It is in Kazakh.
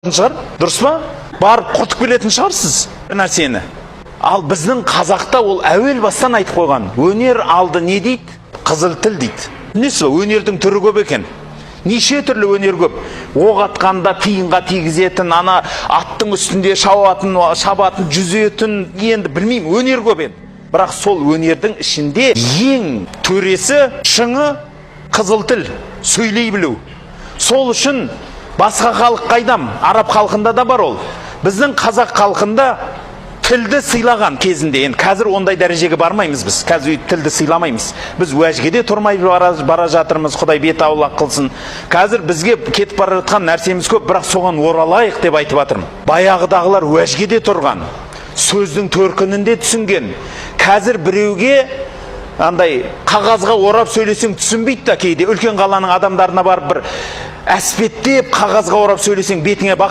Шығар, дұрыс па? Барып құртып келетін шығарсыз бір нәрсені. Ал біздің қазақта ол әуел бастан айтып қойған: өнер алды не дейді, қызыл тіл дейді. Несі ба, өнердің түрі көп екен, неше түрлі өнер көп: оқ атқанда тиынға тигізетін, ана аттың үстінде шабатын, шабатын, жүзетін, енді білмеймін, өнер көп енді. Бірақ сол өнердің ішінде ең төресі, шыңы – қызыл тіл, сөйлей білу. Сол үшін басқа халық қайдам, араб халқында да бар ол, біздің қазақ халқында тілді сыйлаған кезінде. Енді қазір ондай дәрежеге бармаймыз біз, қазір өйтіп тілді сыйламаймыз, біз уәжге де тұрмай бара жатырмыз, құдай бет аулақ қылсын. Қазір бізге кетіп бара жатқан нәрсеміз көп, бірақ соған оралайық деп айтып жатырмын. Баяғыдағылар уәжге де тұрған, сөздің төркінін де түсінген. Қазір біреуге андай қағазға орап сөйлесең, түсінбейді да. Кейде үлкен қаланың адамдарына барып, бір әспеттеп қағазға орап сөйлесең, бетіңе бақырып